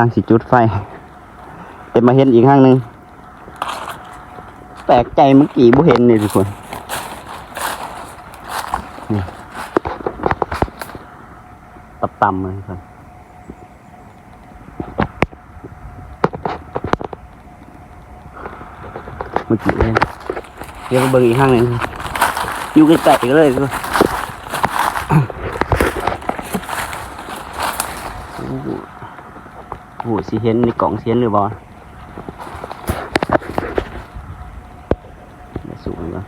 ກຳລັງຊິຈຸດໄຟ ແຕ່ມາເຫັນອີກຮັງໜຶ່ງ ແປກໃຈ ເມື່ອກີ້ບໍ່ເຫັນນີ້ທຸກຄົນ ນີ້ ຕ່ຳໆເລີຍທຸກຄົນ. ເມື່ອກີ້ເອງ ດຽວໄປເບິ່ງອີກທາງໜຶ່ງ ຢູ່ໃກ້ໆກັນເລີຍ ໂອ້ໂຫ ໂອ້ໂຫ ຊິເຫັນໃນກ້ອງ ຊິເຫັນຫຼືບໍ່ ດຽວສູງກ່ອນ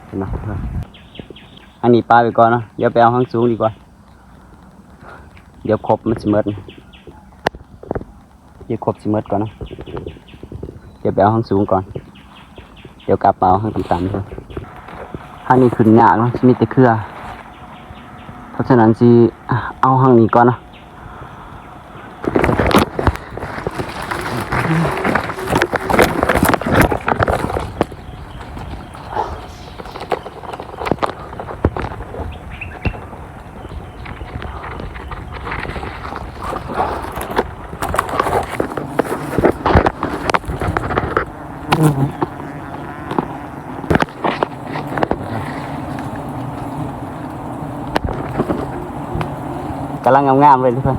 ເຫັນບໍ່ ອັນນີ້ປະໄວ້ກ່ອນເນາະ ດຽວໄປເອົາທາງສູງດີກວ່າ. ດຽວຄົບມັນຊິໝົດ ດຽວຄົບຊິໝົດກ່ອນເນາະ ດຽວໄປເອົາທາງສູງກ່ອນ ດຽວກັບມາເອົາທາງຕ່ຳໆ ທາງນີ້ຂຶ້ນຍາກເນາະ ຊິມີແຕ່ເຄືອ ເພາະສະນັ້ນຊິເອົາທາງນີ້ກ່ອນເນາະ. ກຳລັງງາມໆເລີຍທຸກຄົນ.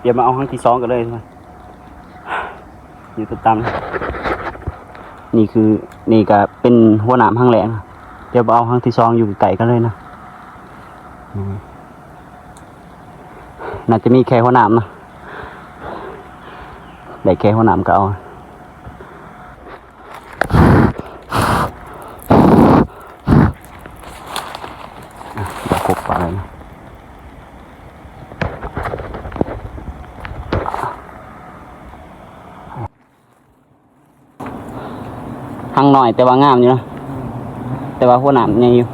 ດຽວມາເອົາຄັ້ງທີສອງກັນເລີຍ ຢູ່ຕາມໆ ນີ້ຄື ນີ້ກະເປັນຫົວນ້ຳຄັ້ງແລກ ດຽວມາເອົາຄັ້ງທີສອງ ຢູ່ໃກ້ໆກັນເລີຍນະ ໜ້າຈະມີແຄ່ຫົວນ້ຳນະ ໄດ້ແຄ່ຫົວນ້ຳກະເອົາ. ອ່ະ ບໍ່ຄົບປານໃດນະ. ຮັງນ້ອຍແຕ່ວ່າງາມຢູ່ເນາະ ແຕ່ວ່າຫົວນ້ຳໃຫຍ່ຢູ່.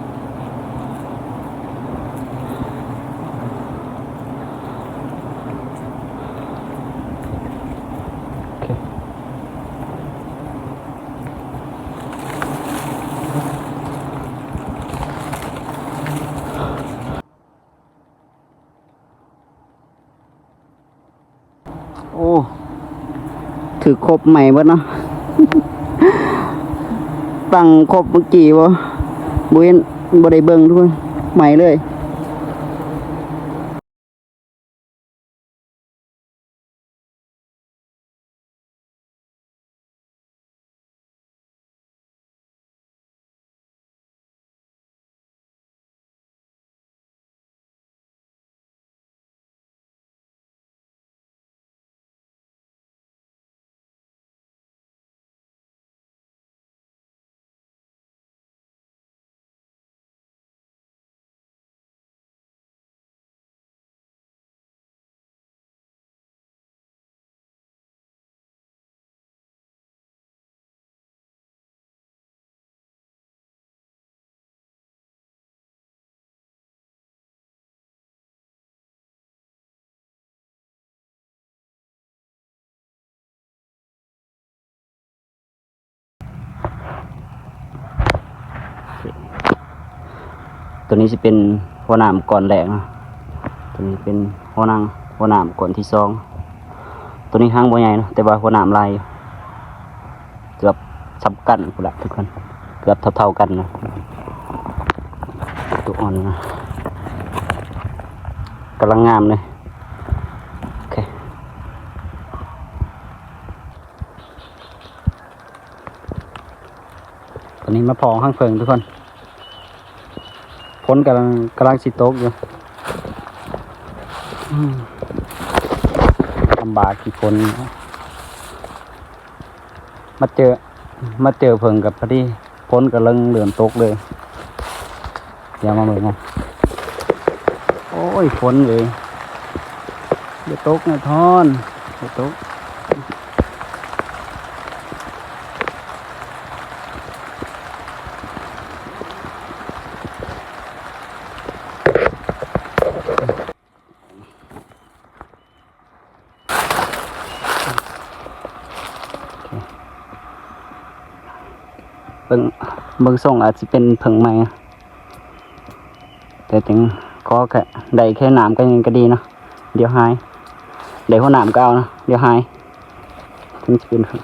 ໂອ້ ຖືກຄົບໃໝ່ເບິດເນາະ ຕັ້ງຄົບເມື່ອກີ້ບໍ່ ບໍ່ເຫັນ ບໍ່ໄດ້ເບິ່ງທຸກຄົນ ໃໝ່ເລີຍ. ໂຕນີ້ຊິເປັນຫົວນ້ຳກ້ອນແລກເນາະ ໂຕນີ້ເປັນຫົວນ້ຳ ຫົວນ້ຳກ້ອນທີສອງ. ໂຕນີ້ຫາງບໍ່ໃຫຍ່ເນາະ ແຕ່ວ່າຫົວນ້ຳຫຼາຍຢູ່ ເກືອບສ່ຳກັນພຸ້ນລະທຸກຄົນ ເກືອບເທົ່າໆກັນນະ. ໂຕອ່ອນນະ ກຳລັງງາມເລີຍ. ໂອເຄ ຕອນນີ້ມາພໍ້ຂ້າງເທິງທຸກຄົນ ຝົນກຳລັງ ກຳລັງຊິຕົກຢູ່. ອືມ ລຳບາກທີ່ຝົນ ມາເຈີ ມາເຈີເພິ່ງກັບພໍດີ ຝົນກຳລັງເລີ່ມຕົກເລີຍ. ດຽວມາເບິ່ງນະ ໂອ້ຍ ຝົນເອີຍ ຢ່າຕົກນະທອນ ຢ່າຕົກ. ເບິ່ງ ເບິ່ງຊົງອາດຊິເປັນເຜິ້ງໃໝ່ ແຕ່ຈັ່ງຂໍແຄ່ ໄດ້ແຄ່ນ້ຳກໍຍັງກໍດີເນາະ ດຽວຫາຍ ໄດ້ຫົວນ້ຳກໍເອົາເນາະ ດຽວຫາຍ ເຖິງຊິເປັນເຜິ້ງ.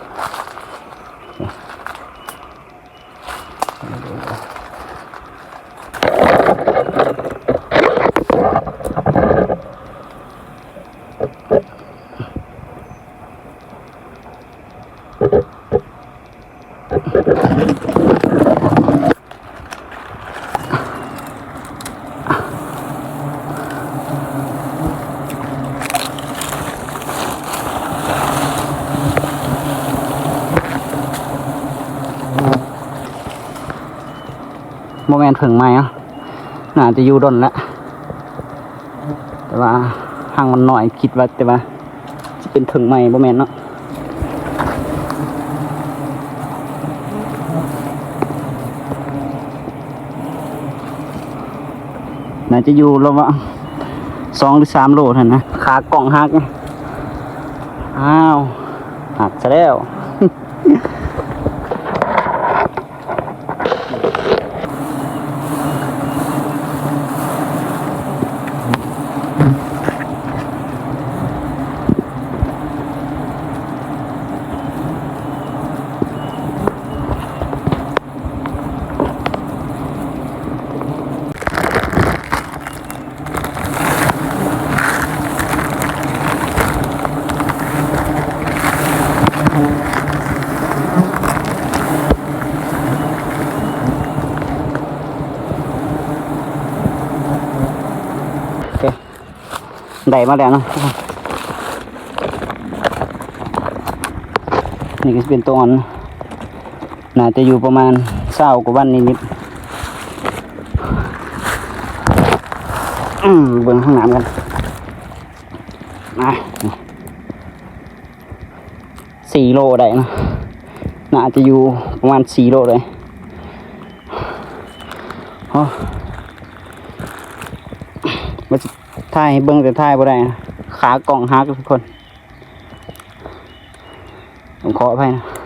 ບໍ່ແມ່ນເຜິ້ງໃໝ່ເນາະ ໜ້າຈະຢູ່ດົນແລ້ວ ແຕ່ວ່າຮັງມັນນ້ອຍ ຄິດວ່າ ແຕ່ວ່າຊິເປັນເຜິ້ງໃໝ່ ບໍ່ແມ່ນເນາະ. ໜ້າຈະຢູ່ລະຫວ່າງສອງຫຼືສາມໂລຫັ້ນນະ ຂາກ້ອງຫັກ ອ້າວ ຫັກຊະແລ້ວ. ໂອເຄ ໄດ້ມາແລ້ວເນາະ ນີ້ກໍຊິເປັນໂຕອ່ອນ. ໜ້າຈະຢູ່ປະມານຊາວກວ່າວັນນິດໆ ອືມ ເບິ່ງຫ້ອງນ້ຳກັນ ມາ ນີ້ ສີ່ໂລໄດ້ເນາະ ໜ້າຈະຢູ່ປະມານສີ່ໂລເລີຍ. ໂອ້ ວ່າຊິຖ່າຍໃຫ້ເບິ່ງ ແຕ່ຖ່າຍບໍ່ໄດ້ ຂາກ້ອງຫັກທຸກຄົນ ຕ້ອງຂໍອະໄພນະ.